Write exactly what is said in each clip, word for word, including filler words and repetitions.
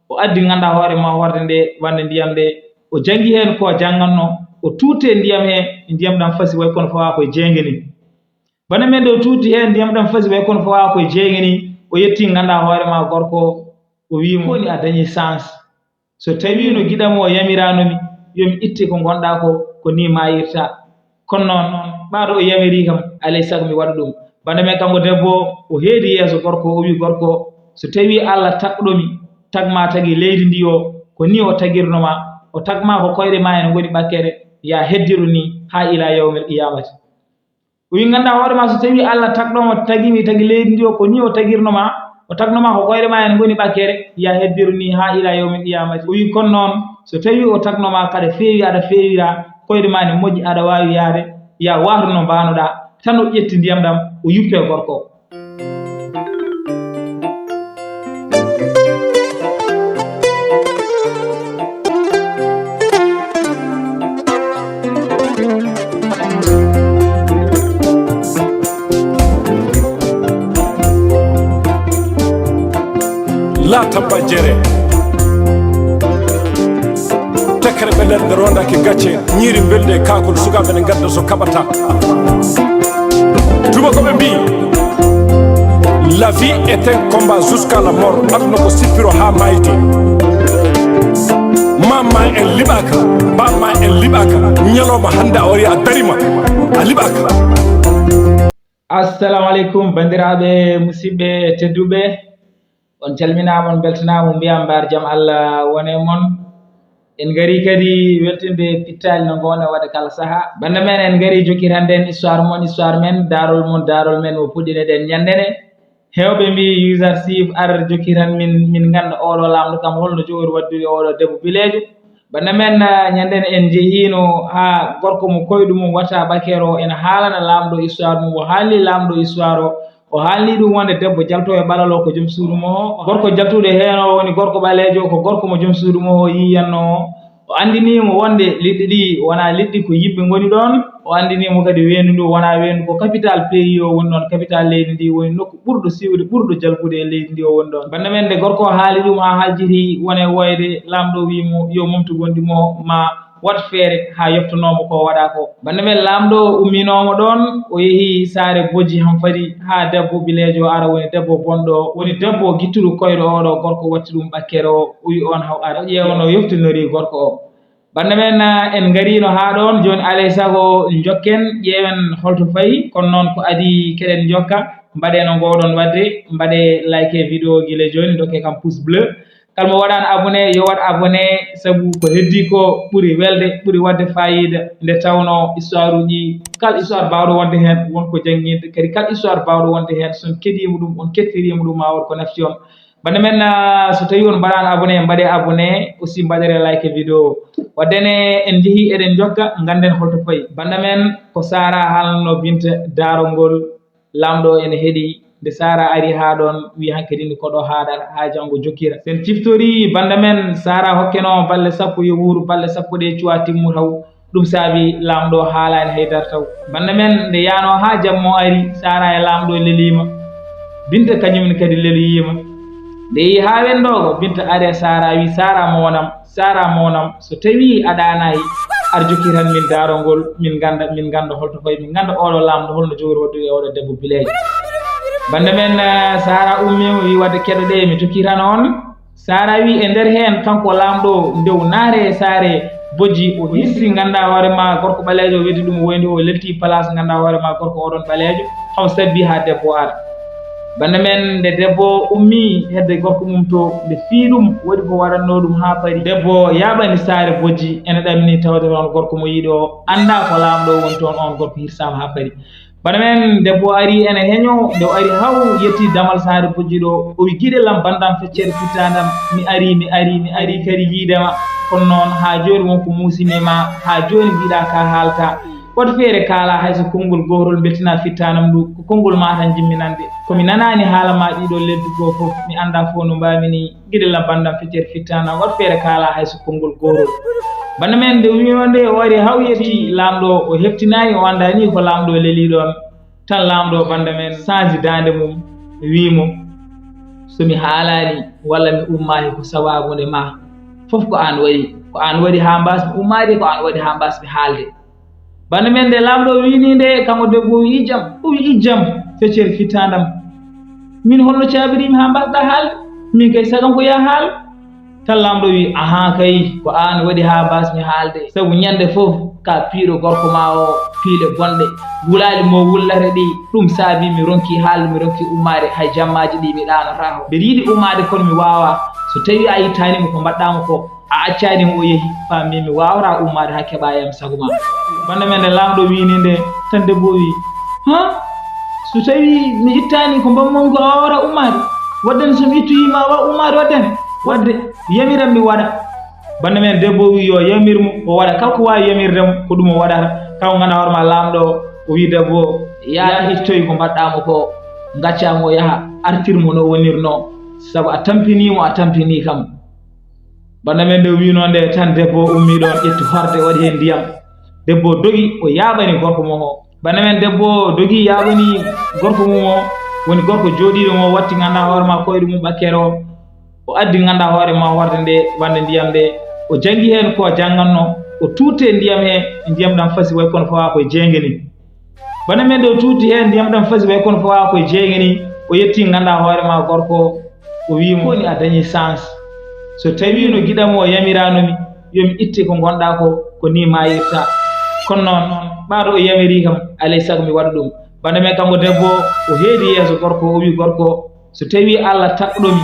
O addi, nganndaa hoore ma, horde nde wande ndiyam nde. O janngi heen ko jannganno, o tuuti e ndiyam he, ndiyam ɗam fasi way kono fawaa koye jeenge ni. Bana men nde o tuuti heen ndiyam ɗam fasi way kono fawaa koye jeenge ni. O yetti, nganndaa hoore ma, gorko, o wii mo, "Woni a dañi chance. So tawii no giɗam o yamiraano mi, yo mi itte ko ngonɗaa ko, ko ni maayirta." Kono noon, ɓaaɗo o yamirii kam, alay sago mi waɗa ɗum. Bana men kanko debbo, o heedi yeeso gorko, o wii gorko, "So tawii Allah tagɗo mi, tagma tagi leydi ndi o, ko ni o tagirno ma, o tagma ko koyɗe ma ene ngoni ɓakkere, ya heddiru ni haa ila yawmil qiyamati." O wii, "Nganndaa hoore ma, so tawii Allah tagɗo mo, tagi mi tagi leydi ndi o, ko ni o tagirno ma, o tagno ma ko koyɗe ma ene ngoni ɓakkere, ya heddiru ni haa ila yawmil qiyamati." O wii, "Kono noon, so tawii o tagno ma kaɗa feewi, aɗa feewira, koyɗe ma ne moƴƴi, aɗa waawi yaade, ya waatu no mbaanoɗaa." Tan o ƴetti ndiyam ɗam, o yuppi e gorko o. La tabba jere. Tekkere ɓe nder rondaaki gacce, ñiiri mbelde e kaakol, sukaaɓe ne ngadda so kaɓata. Tubakoɓe mbi, la vie est un combat jusqu'à la mort. Aduna ko sippiro haa maayde. Mamma en liɓaaka, bamma en liɓaaka. Ñalawma hannde a wari a darima, a liɓaaka. Assalamu aleykum, banndiraaɓe, musidɓe tedduɓe. On calminaama, on mbeltanaama, mbiyaa mbaar jam Allah wone mon. En ngarii kadi weltinde pittaali no ngoowno waɗde kala sahaa. Bannda men, en ngarii jokkitande en histoire mon, histoire men, daarol mon, daarol men, mo puɗɗineɗen ñannde nde. Heewɓe mbii, "User Chief, ar jokkit tan min, min ngannda oɗo laamɗo kam holno jogori waɗdude oɗo debbo bileejo." Bannda men, ah, ñande en, en njehiino haa gorko mo koyɗu mum wata bakkeero o ene haalana laamɗo histoire mum. O haalni laamɗo histoire o, o haalni ɗum wonde debbo jalto e ɓalal o ko joom suudu mo o. Gorko jaltuɗo heen o woni gorko ɓaleejo, ko gorko mo joom suudu mo o yiyanno o. O anndini mo wonde liɗɗi ɗi wonaa liɗɗi, ko yimɓe ngoni ɗoon. O anndini mo kadi weendu ndu wonaa weendu, ko capital pays o woni ɗoon, capital leydi ndi woni nokku ɓurɗo siwde, ɓurɗo jalbude e leydi ndi o woni ɗoon. Bannda men, nde gorko o haali ɗum haa haljiti wone woyde, laamɗo wii mo yo momtu gonɗi mo, ma waɗ feere haa yoftanoo mo ko waɗaa ko. Bannda men, laamɗo umminoo mo ɗoon, o yehi saare Bojji Hamfadi haa debbo bileejo o ara, woni debbo bonɗo, woni debbo gittuɗo koyɗo oɗo gorko watti ɗum ɓakkere o, o wi oon haw ara, o ƴeewa no yoftinori gorko o. Bannda men, en ngariino haa ɗoon, jooni alay sago njokken, ƴeewen holto fayi, kono noon ko adii keɗen njokka, mbaɗee no ngoowɗon waɗde, mbaɗee like vidéo gila jooni, ndokkee kam pouce bleu. Kala mo waɗaano abonné, yo waɗ abonné, sabu ko heddii ko ɓuri welde, ɓuri waɗde faayiida, nde tawnoo histoire uji, kala histoire baawɗo wonde heen, won ko jannginde, kadi kala histoire baawɗo wonde heen, so on keɗiima ɗum, on kettiriima ɗum, ma wood ko nafti on. Bannda men, ah, so tawii on mbaɗaano abonné, mbaɗee abonné, aussi mbaɗere like vidéo. Waɗde ne, en njehii eɗen njokka, ngannden holto fayi. Bannda men, ko Sara haalno Binta daarol ngol, laamɗo ene heɗii. Nde Sara ari haa ɗoon, wii hankadi ni ko ɗo haaɗata, haa janngo jokkira. Sen ciftorii bannda men, Sara hokkeno balɗe sappo yo wuuru, balɗe sappo ɗe cuwa timmu taw. Ɗum saabi laamɗo haalaani hay dara taw. Bannda men, nde yaanoo haa jammo ari, Sara e laamɗo leliima. Binta kañum ne kadi leliima. Nde yehi haa wenndoogo, Binta ari e Sara, wii, "Sara moonam, Sara moonam, so tawii a ɗaanaay, ar jokkit tan min daarol ngol, min ngannda, min ngannda holto fayi, min ngannda oɗo laamɗo holno jogori waɗdude e oɗo debbo bileejo." Bannda men, eh, Sara ummiima, wii, "Waɗde keɗoɗee, mi tokkitan on." Sara wi e nder heen, kanko laamɗo, nde o naare e saare Bojji, o hirsi, nganndaa hoore ma, gorko ɓaleejo, o weddi ɗum, o woyndi, o lelti place, nganndaa hoore ma, gorko oɗon ɓaleejo, haw sabbi haa debbo ara. Bannda men, nde debbo ummi hedde gorko mum to, nde fii ɗum, waɗi ko waɗatnoo ɗum haa paari. Debbo yaaɓani saare Bojji, ene ɗamini tawde toon gorko mo yiɗi o, anndaa ko laamɗo woni toon, oon gorko hirsaama haa paari. Bana men, debbo ari ene heño, nde o ari haw yetti damal saare Bojji ɗo, o wi, "Giɗel am, banndam feccere fittaandam, mi ari, mi ari, mi ari kadi yiide ma. Kono noon, haa jooni won ko muusimi ma, haa jooni mbiɗa ka haalta. Waɗ feere kaala hay so konngol gootol, mbeltina fittaandam ndu, ko konngol ma tan njimmi nande. Ko mi nanaani haala ma ɗiɗo lebbi goo fof, mi annda fof no mbaami ni." Giɗel am, banndam feccere fittaandam, waɗ feere kaala hay so konngol gootol. Bannda men, nde wiino nde, o ari haw yetti laamɗo, o heɓtinaani, o anndaani ko laamɗo leli ɗoon. Tan laamɗo, bannda men, saanji daande mum, wii mo, So mi haalaani walla mi ummaaki ko sabaabu nde ma, fof ko aan waɗi. Ko aan waɗi haa mbaasmi ummaade, ko aan waɗi haa mbaasmi haalde. Bannda men nde laamɗo o wiini nde, kanko debbo o wi ijjam, o wi ijjam, feccere fittaandam. Min holno caabiriimi haa mbaasɗa haalde? Min kay sagam ko yaa haal. Tan laamɗo wi, ahaa kay, ko aan waɗi haa mbaasmi haalde. Sabu ñande fof ka piiɗo gorko ma o piile bonɗe. Wulaali mo wullata ɗi, ɗum saabi mi ronki haalde, mi ronki ummaade, hay jammaaji ɗi mi ɗaanotaako. Mbeɗa yiɗi ummaade kono mi waawaa. So tawii a ittaani mo ko mbaɗɗaa mo ko, a accaani mo o yehi, faami mi waawataa ummaade haa keɓa e am sago ma. Bannda men nde laamɗo wiini nde, tan debbo o wi, ha? So tawii mi ittaani ko mbammongo a waawataa ummaade? Waɗde so mi ittoyii ma a waawa ummaade waɗde? Waɗde yamiran mi waɗa. Bannda men debbo o wi yo yamir mo, o waɗa kala ko waawi yamirde mo, ko ɗum o waɗata. Kanko nganndaa hoore ma laamɗo o wi debbo o, yaa ittoy ko mbaɗɗaa mo ko, ngaccaa mo o yaha, artir mo no wonirnoo. Sabu a tampinii mo, a tampinii kam. Bannda men nde o wiinoo nde tan debbo o ummii ɗoon, ƴetti horde, waɗi heen ndiyam. Debbo o dogi, o yaaɓani gorko mum o. Bannda men debbo o dogi, yaaɓani gorko mum o, woni gorko jooɗiiɗo mo, watti nganndaa hoore ma koyɗe mum ɓakkere o. O addi nganndaa hoore ma horde nde, wande ndiyam nde. O janngi heen ko jannganno, o tuutte ndiyam he, ndiyam ɗam fasi way kono fawaa koye jeenge ni. Bana men ɗo tuuti heen, ndiyam ɗam fasi way kono fawaa koye jeege ni. O yetti nganndaa hoore ma gorko, o wii mo, "Ko woni a dañi chance? So tawii no giɗam o yamiraano mi, yo mi itte ko ngonɗaa ko, ko ni maayirta. Kono noon, ɓaaɗo o yamiri kam, alay sago mi waɗa ɗum." Bana men kanko debbo, o heedi yeeso gorko, o wii gorko, "So tawii Allah tagɗo mi,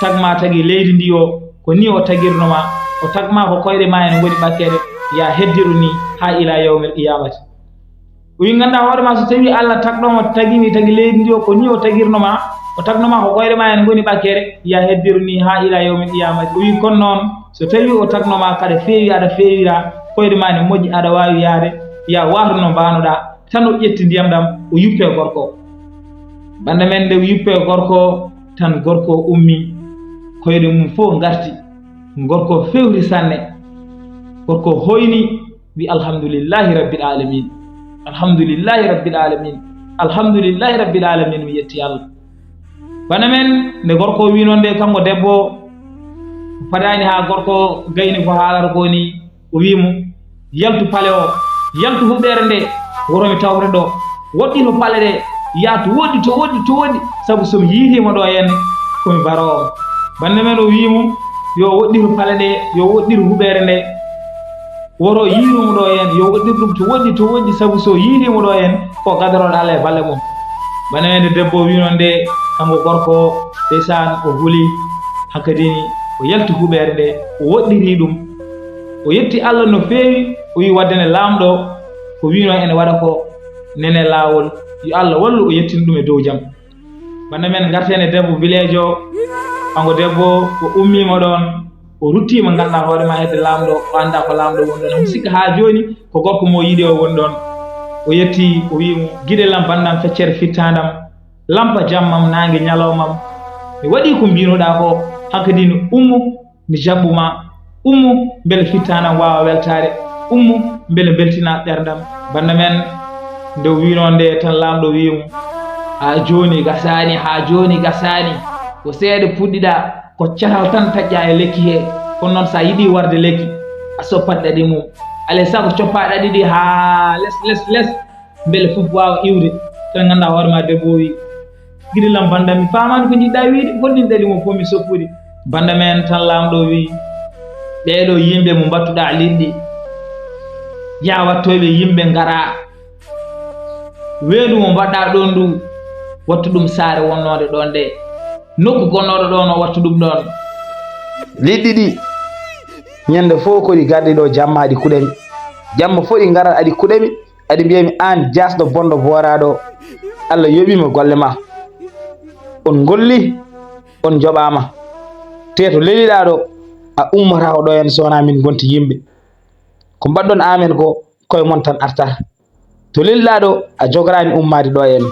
tag ma tagi leydi ndi o, ko ni o tagirno ma, o tag ma ko koyɗe ma ene ngoni ɓakkere, ya heddiru ni haa ila yawmil qiyamati." O wi, "Nganndaa hoore ma, so tawii Allah tagɗo ma, tagi mi, tagi leydi ndi o, ko ni o tagirno ma, o tagno ma ko koyɗe ma ene ngoni ɓakkere, ya heddiru ni haa ila yawmil qiyamati." O wi, "Kono noon, so tawii o tagno ma kaɗa feewi, aɗa feewira, koyɗe ma ene moƴƴi, aɗa waawi yaade, ya waatu no mbaanoɗaa." Tan o ƴetti ndiyam ɗam, o yuppe gorko. Banda men nde o yuppe gorko, tan gorko ummi, koyɗe mum fof ngarti. Gorko fewri sanne. Gorko hoyni, wi, "Alhamdulillahi rabbil alamin. Alhamdulillahi rabbil alamin. Alhamdulillahi rabbil alamin, mi yetti Allah." Bana men nde gorko wi noon nde, kanko debbo, fadaani haa gorko gayni ko haalata ko ni, o wi mo, "Yaltu pale o, yaltu huɓeere nde, woto mi tawte ɗo. Woɗɗito pale ɗe, yaa to woɗɗi, to woɗɗi, to woɗɗi, sabu so mi yiitii mo ɗo henne, ko mi baroowo." Bana men o wi mo, yo woɗɗito pale ɗe, yo woɗɗito huɓeere nde. Woto yiiru mo ɗo heen, yo woɗɗir ɗum to woɗɗi, to woɗɗi, sabu so yiiri mo ɗo heen, ko gadarooɗo Allah e balle mum. Bana men nde debbo o wino nde, kanko gorko o, ndeysaan, o huli, hankadi o yalti huɓeere nde, o woɗɗiri ɗum. O yetti Allah no feewi, o wi wadde ne laamɗo, ko wino ene waɗa ko, nene laawol, yo Allah wallu o yettin ɗum e dow jam. Bana men ngarten e debbo bileejo, kanko debbo o ummiima ɗoon, o ruttiima nganndaa hoore ma hedde laamɗo, o anndaa ko laamɗo woni ɗoon. Omo sikka haa jooni ko gorko mo yiɗi o woni ɗoon. O yetti, o wii mo, "Giɗel am, banndam, feccere fittaandam, lampa jammam, naange ñalawmam. Mi waɗii ko mbiinoɗaa ko, hankadi ummu, mi jaɓɓu ma. Ummu, mbele fittaandam waawa weltaare. Ummu, mbele mbeltinaa ɓerndam." Banda men nde o wiinoo nde tan, laamɗo wii mo, "Haa jooni gasaani, haa jooni gasaani. Ko seeɗa puɗɗiɗaa, ko catal tan taƴƴaa e lekki hee. Kono noon, so a yiɗii warde lekki, a soppat ɗaɗi mum. Alay sago coppaa ɗaɗi ɗi haa les, les, les. Mbele fof waawa iwde." Tan nganndaa hoore ma debbo o wii, "Giɗel am, banndam, mi faamaani ko njiɗɗaa wiide, holɗin ɗaɗi mo fof mi soppude." Banda men tan laamɗo wii, "Ɓeeɗo yimɓe mo mbattuɗaa liɗɗi, yaa wattoyɓe yimɓe ngaraa. Weendu mo mbaɗɗaa ɗoon ndu, wattu ɗum saare wonnoonde ɗoon nde. Nokku gonnooɗo ɗoon o, wattu ɗum ɗoon." Liɗɗi ɗi, ñande fof ko ɗi garɗi ɗo jamma, aɗi kuɗami. Jamma fof ɗi ngarat, aɗi kuɗami. Aɗi mbiya mi, aan jaasɗo bonɗo booraaɗo, Allah yoɓiima golle ma. On ngolli, on njoɓaama. Te to leliɗaa ɗo, a ummotaako ɗo heen so wonaa min ngonti yimɓe. Ko mbaɗɗon amen ko, koye mon tan artata. To leliɗaa ɗo, a jogoraani ummaade ɗo heen.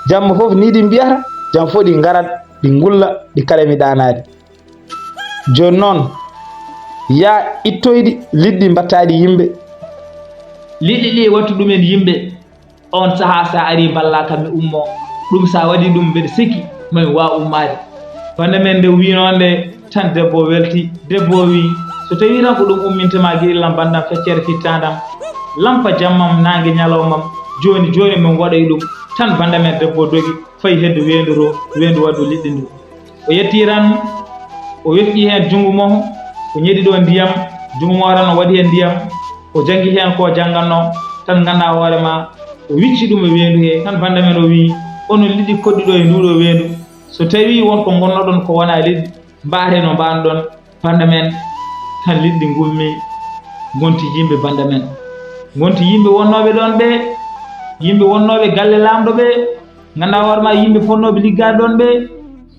Jamma fof ni ɗi mbiyata, jamma fof ɗi ngarat, ɗi ngulla, ɗi kaɗa mi ɗaanaade. Jooni noon, yaa ittoyɗi liɗɗi mbaɗtaaɗi yimɓe. Liɗɗi ɗi wattu ɗumen yimɓe. Oon sahaa so a arii mballaa kam mi ummoo. Ɗum so a waɗii ɗum mbeɗa sikki ma mi waaw ummaade. Bannda men nde wiinoo nde, tan debbo o welti. Debbo o wii, "So tawii tan ko ɗum umminta ma giɗel am, banndam feccere fittaandam, lampa jammam, naange ñalawmam, jooni jooni min waɗoy ɗum." Tan bannda men debbo o dogi, fayi heddo weendu to, weendu waddu liɗɗi ndu. O yetti tan, o weɓɓi heen junngo mo, o ñeɗi ɗo ndiyam, junngo mo tan o waɗi heen ndiyam, o janngi heen ko janngannoo, tan nganndaa hoore ma, o wicci ɗum e weendu hee. Tan bannda men o wii, "Onon liɗɗi koɗɗi ɗo e nduu ɗoo weendu, so tawii won ko ngonnoɗon ko wonaa liɗɗi, mbaatee no mbaanɗon." Bannda men tan liɗɗi ngummi, ngonti yimɓe bannda men. Ngonti yimɓe wonnooɓe ɗoon ɓee, yimɓe wonnooɓe galle laamɗo ɓee, nganndaa hoore ma yimɓe fonnooɓe liggaade ɗoon ɓee.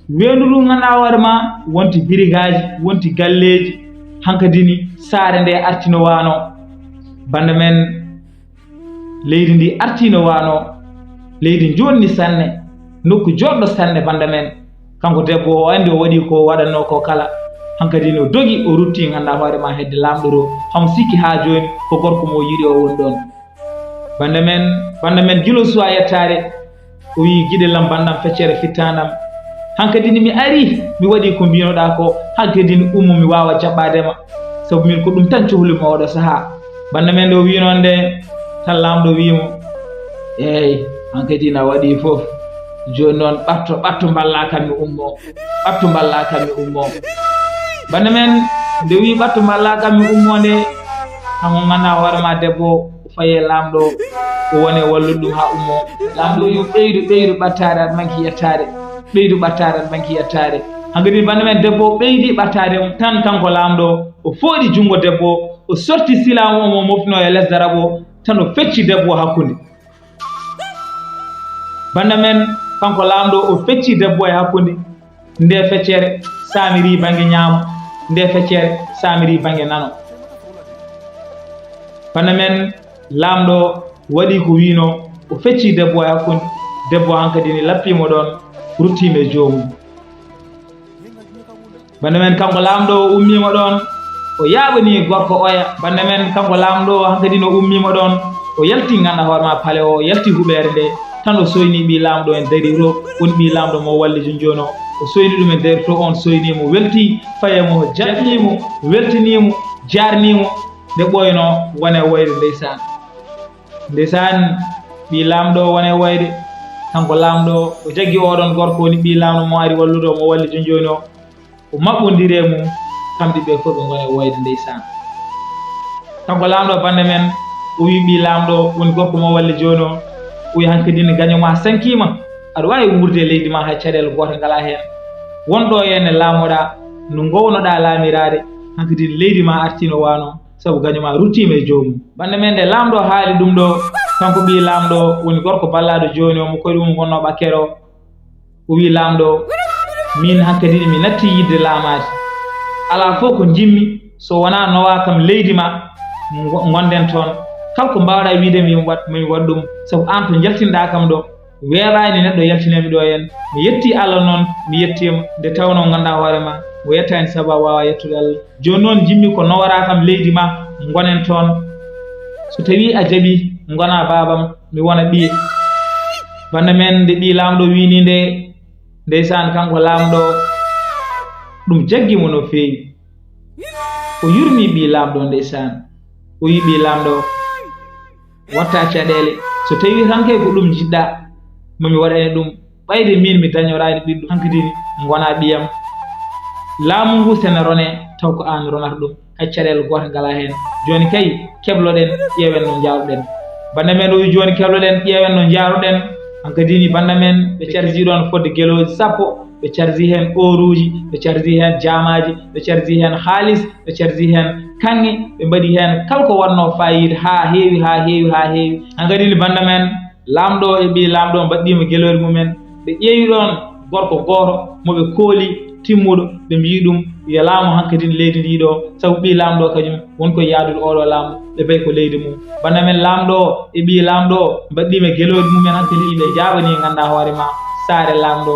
Weendu ndu nganndaa hoore ma wonti birigaaji, wonti galleeji, hankadi ni saare nde artino waano. Bannda men leydi ndi artino waano, leydi njoɗndi sanne, nokku joɗɗo sanne bannda men. Kanko debbo o anndi o waɗi ko waɗannoo ko kala. Hankadi no dogi o rutti nganndaa hoore ma hedde laamɗo to. Hamo sikki haa jooni ko gorko mo yiɗi o woni ɗoon. Bannda men, bannda men gilo suwa yettaade, o wii, "Giɗel am, banndam feccere fittaandam. Hankadi ni mi arii, mi waɗi ko mbiinoɗaa ko, hankadi ni ummo mi waawa jaɓɓaade ma. Sabu min ko ɗum tan cohlu mi oɗo sahaa." Bannda men nde o wiinoo nde, tan laamɗo wii mo, "Eey, hankadi na waɗi fof. Jooni noon ɓatto, ɓatto mballaa kam mi ummo. Ɓatto mballaa kam mi ummo." Bannda men nde wii, "Ɓatto mballaa kam mi ummo" nde, kanko nganndaa hoore ma debbo o fayi e laamɗo, o woni e wallude ɗum haa ummo. Laamɗo wii, "Ɓeydu, ɓeydu ɓattaade, aɗa manki yettaade. Ɓeydu ɓattaade, aɗa manki yettaade." Hankadi bannda men debbo o ɓeydi ɓattaade mum. Tan kanko laamɗo o fooɗi junngo debbo, o sorti silaamu o mo mofnoo e les darab o, tan o fecci debbo o hakkunde. Bannda men, kanko laamɗo, o fecci debbo e hakkunde, nde feccere saamiri bannge ñaamo, nde feccere saamiri bannge nano. Bannda men, laamɗo waɗi ko wiinoo, o fecci debbo e hakkunde, debbo hankadi ni lappiima ɗoon, ruttiima e joomum. Bannda men, kanko laamɗo o ummiima ɗoon, o yaaɓanii gorko oya. Bannda men, kanko laamɗo o hankadi no ummiima ɗoon, o yalti nganndaa hoore ma pale o, o yalti huɓeere nde, tan o soyni ɓii laamɗo en darii to, woni ɓii laamɗo mo walli jooni jooni o. O soyni ɗum e darii to, oon soynii mo, weltii, fayi e mo, jaɓɓii mo, weltinii mo, jaarnii mo, nde ɓooynoo wona e wayde ndeysaan. Ndeysaan, ɓii laamɗo o wona e wayde, kanko laamɗo o jaggi oɗon gorko woni ɓii laamɗo mo ari wallude o, mo walli jooni jooni o, o maɓɓondiri e mum, kamɓe ɓe fof ɓe ngona e wayde ndeysaan. Kanko laamɗo bannda men, o wii ɓii laamɗo woni gorko mo walli jooni o, o wii hankadi ne gaño ma sankiima, aɗa waawi wuurde e leydi ma hay caɗeele goote ngalaa heen. Won ɗo heen ne laamoɗaa, no ngownoɗaa laamiraade, hankadi ne leydi ma artiino waano, sabu gaño ma ruttiima e joomum. Bannda men nde laamɗo haali ɗum ɗo, kanko ɓii laamɗo woni gorko ballaaɗo jooni o, mo koyɗe mum ngonnoo ɓakkere o, o wii laamɗo, miin hankadi mi natti yiɗde laamaade. Alaa fof ko njimmi so wonaa nowaa kam leydi ma ngo-, ngonden toon. Kala ko mbaawɗaa wiide mi waɗ, mi waɗ ɗum, sabu aan to njaltinɗaa kam ɗo, weeɓaani neɗɗo yaltinee mi ɗo heen. Mi yettii Allah noon, mi yettiima nde tawnoo nganndaa hoore ma, mo yettaani sabu a waawaa yettude Allah. Jooni noon njimmi ko nowaraa kam leydi ma, ngonen toon. So tawii a jaɓii, ngonaa baabam, mi wona ɓiye. Bannda men nde ɓii laamɗo wiini nde, ndeysaan kanko laamɗo, ɗum jaggi mo no feewi. O yurmii ɓii laamɗo ndeysaan. O wii ɓii laamɗo, watta caɗeele. So tawii tan kay ko ɗum njiɗɗaa, mami waɗane ɗum. Ɓayde miin mi dañoraani ɓiɗɗo, hankadi ngonaa ɓiyam. Laamu ngu sene rone, taw ko aan ronata ɗum. Hay caɗeele goote ngalaa heen. Jooni kay, kebloɗen, ƴeewen no njaaruɗen. Bannda men o wii, jooni kebloɗen, ƴeewen no njaaruɗen. Hankadi ni bannda men, ɓe carji ɗoon fodde gelooji sappo, ɓe carji heen ooruuji, ɓe carji heen jaamaaji, ɓe carji heen haalis, ɓe carji heen kaŋŋe, ɓe mbaɗi heen kala ko wonnoo faayiida haa heewi, haa heewi, haa heewi. Hankadi ni bannda men, laamɗo e ɓii laamɗo mbaɗdiima geloori mumen. Ɓe ƴeewi ɗoon gorko gooto mo ɓe kooli timmuɗo, ɓe mbiyi ɗum yo laamu hankadi leydi ndi ɗo, sabu ɓii laamɗo kañum woni ko yaadude oɗo laamu, ɓe mbayi ko leydi mum. Bannda men laamɗo e ɓii laamɗo mbaɗdiima geloori mumen hankadi, ɓe njaaɓanii nganndaa hoore ma saare laamɗo.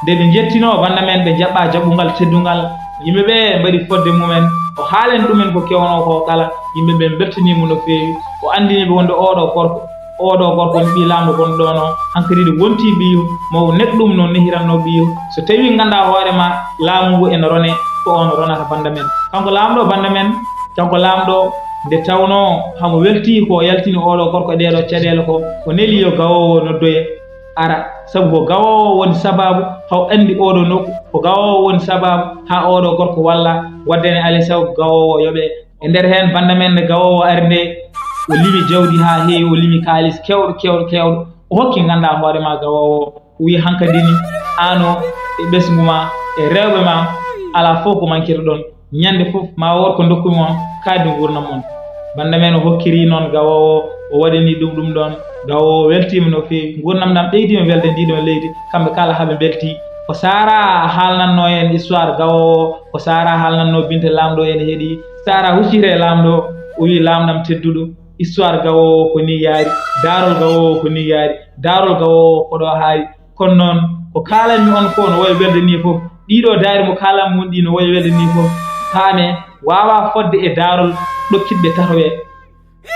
Nde ɓe njettinoo bannda men, ɓe njaɓɓaa jaɓɓungal teddungal. Yimɓe ɓe mbaɗi fodde mumen, o haalani ɗumen ko kewnoo ko kala. Yimɓe ɓe mbeltanii mo no feewi, o anndini ɓe wonde oɗo gorko Oɗo gorko woni ɓii laamɗo gonɗo ɗo no, hankadi ɗum wonti ɓiyo, mo o neɗɗo ɗum no nehiranno ɓiyo. So tawi ngannda hoore ma, laamu ngu ene rone, ko on ronata bannda men. Kanko laamɗo bannda men, kanko laamɗo, nde tawno hamo welti ko o yaltini oɗo gorko e ɗeɗo caɗeele ko, o neli yo gawoowo noddoye ara, sabu ko gawoowo woni sababu haw anndi oɗo nokku, ko gawoowo woni sababu ha oɗo gorko walla waddane alay sago gawoowo yoɓe. E nder heen bannda men nde gawoowo ari nde, o limi jawdi haa heewi, o limi kaalis keewɗo, keewɗo, keewɗo. O hokki ngannda hoore ma gawoowo. O wiyi hankadi ni, aano e ɓesngu ma, e rewɓe ma, alaa fof ko mankirɗon. Ñande fof ma wood ko ndokkumi on, kaadi nguurnam on. Bannda men o hokkiri noon gawoowo, o waɗani ɗum ɗum ɗoon. Gawoowo weltiima no feewi. Nguurnam ɗam ɓeydiima welde ndi ɗoon leydi. Kamɓe kala haɓe mbelti. Ko Sara haalnatno en histoire gawoowo, ko Sara haalnatno Binta laamɗo ene heɗi. Sara hucciti e laamɗo, o wiyi, "Laamɗo am tedduɗo, histoire gawoowo ko ni yaari, daarol gawoowo ko ni yaari, daarol gawoowo ko ɗo haari." Kono noon, ko kaalanmi on ko no wayi welde ni fof, ɗiɗo daari mo kaalanmi on ɗi no wayi welde ni fof, paame, waawa fodde e daarol ɗokkitɓe tato ɓe.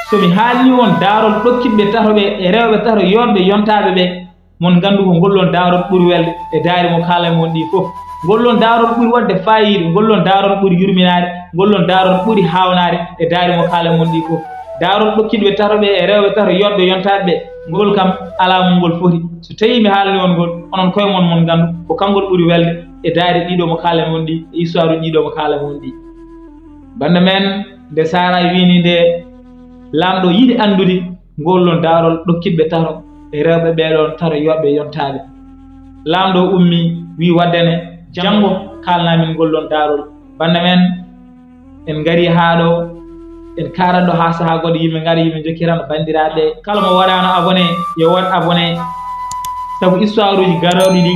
So mi haalni on daarol ɗokkitɓe tato ɓe e rewɓe tato yonɓe yontaaɓe ɓe, mon nganndu ko ngol ɗon daarol ɓuri welde e daari mo kaalanmi on ɗi fof. Ngol ɗon daarol ɓuri waɗde faayiida, ngol ɗon daarol ɓuri yurminaade, ngol ɗon daarol ɓuri haawnaade e daari mo kaalanmi on ɗi fof. Daarol ɗokkitɓe tato ɓe e rewɓe tato yonɓe yontaaɓe ɓe, ngol kam alaa mo ngol foti. So tawii mi haalni on ngol, onon koye mon mon nganndu ko kanngol ɓuri welde e daari ɗiɗo mo kaalanmi on ɗi, e histoire ɗiɗo mo kaalanmi on ɗi. Bannda men, nde Sara wiini nde, laamɗo yiɗi anndude ngol ɗon daarol ɗokkitɓe tato e rewɓe ɓee ɗoon tato yonɓe yontaaɓe. Laamɗo ummi, wii, "Waddane, janngo kaalnaa min ngol ɗon daarol." Bannda men, en ngarii haa ɗo, en kaarat ɗo haa sahaa goɗɗo, yimɓe ngara, yimɓe njokkiran banndiraaɓe. Kala mo waɗaano abonné, yo waɗ abonné. Sabu histoire uji garooɗi ɗi,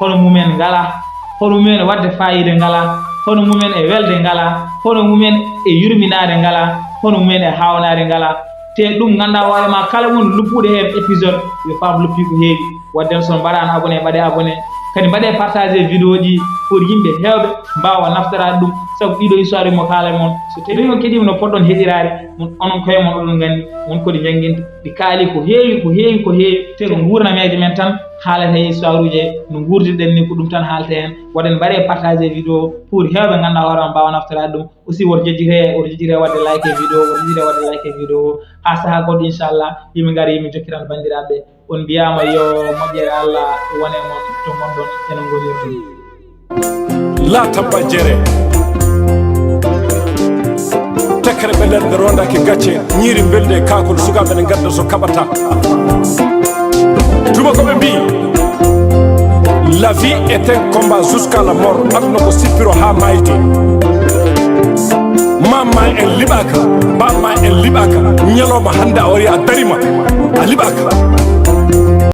hono mumen ngalaa, hono mumen waɗde faayiida ngalaa, hono mumen e welde ngalaa, hono mumen e yurminaade ngalaa, hono mumen e haawnaade ngalaa. Te ɗum ngannda hoore ma, kala won luppuɗo heen épisode, yo faam luppi ko heewi. Waɗde noon, so on mbaɗaano abonné, mbaɗee abonné. Kadi mbaɗee partagé vidéo ji pour yimɓe heewɓe mbaawa naftoraade ɗum. Sabu ɗiɗo histoire mo kaala mon, so tawi on keɗiima no poɗɗon heɗiraade, mon, onon koye mon oɗon nganndi, won ko ɗi njannginta. Ɗi kaali ko heewi, ko heewi, ko heewi. Te ko nguurnameeje men tan haalata e histoire uji, no nguurdirɗen ni ko ɗum tan haalta heen. Waɗen mbaɗee partagé vidéo pour heewɓe ngannda hoore ma mbaawa naftoraade ɗum. Aussi woto jejjitee, woto jejjitee waɗde like e vidéo, woto jejjitee waɗde like e vidéo. Haa sahaa goɗɗo, inchallah, yimɓe ngara, yimɓe njokkiran banndiraaɓe. On mbiyaama yo moƴƴere Allah wone mon to ngonɗon e no ngonirɗon. Laata bajere. Tekkere ɓe nder nde rondaki gacce, ñiiri mbelde e kaakol, sukaaɓe ne ngadda so kaɓata. Tuma ko ɓe mbii, la vie est un combat jusqu'à la mort. Aduna ko sippiro haa maayde. Mamma en liɓaaka, bamma en liɓaaka. Ñalawma hannde a wari a darima, a liɓaaka.